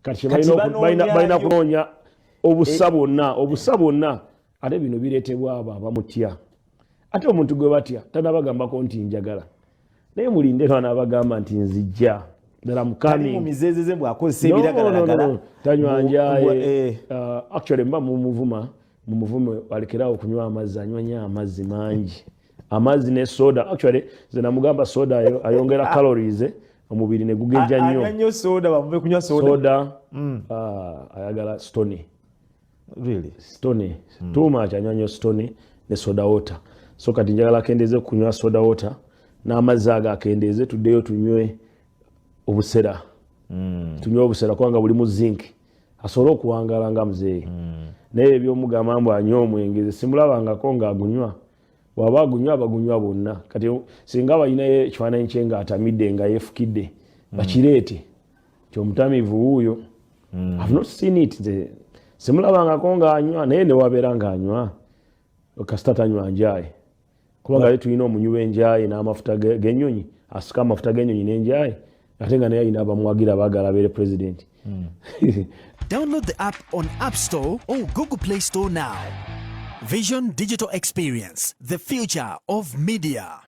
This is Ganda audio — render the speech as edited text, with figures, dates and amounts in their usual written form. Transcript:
Kati Kati balina banoonyaayo. Kunoonya obusa bwonna, obusa bwonna. Ate bino bireetebwa abo abamutya. Ate omuntu gwe batya tanabagambako nti njagala, naye mulinde lwanaabagamba nti nzijja ddala. Tali mu Mukami mizeezeze bw'akozesa ebiragalalagala. Tanywa njaye. Actually mba mumuvuma, mumuvume alekerawo okunywa amazzi. Anywa nnyo amazzi mangi, amazzi ne soda. Actually nze namugamba soda ayongera calories, omubiri ne gugejja Anywa nnyo. Nnyo soda, bamuve kunywa soda. Soda, ayagala Stoney. Really? Stoney too much. Anywa nnyo Stoney ne soda water. So kati njagala akendeeze kunywa soda water n'amazzi ago akendeeze, tuddeyo tunywe obusera. Tunywe obusera kubanga bulimu zinc, asobole okuwangaala nga muzeeyi. Naye ebyomugamba mbu anywa omwenge, nze simulabangako ng'agunywa. Bw'aba agunywa, abagunywa bonna. Kati singa balinayo ekifaananyi kye ng'atamidde, nga yeefukidde, bakireete nti omutamiivu wuuyo. I've not seen it. Nze simulabangako ng'anywa, naye newabeera ng'anywa, kasita tanywa njaye, kubanga ye tulina omunywi w'enjaye n'amafuta g'ennyonyi, asika amafuta g'ennyonyi n'enjaye, ate nga naye alina abamuwagira baagala abeere president. Download the app on App Store or Google Play Store now. Vision Digital Experience, the future of media.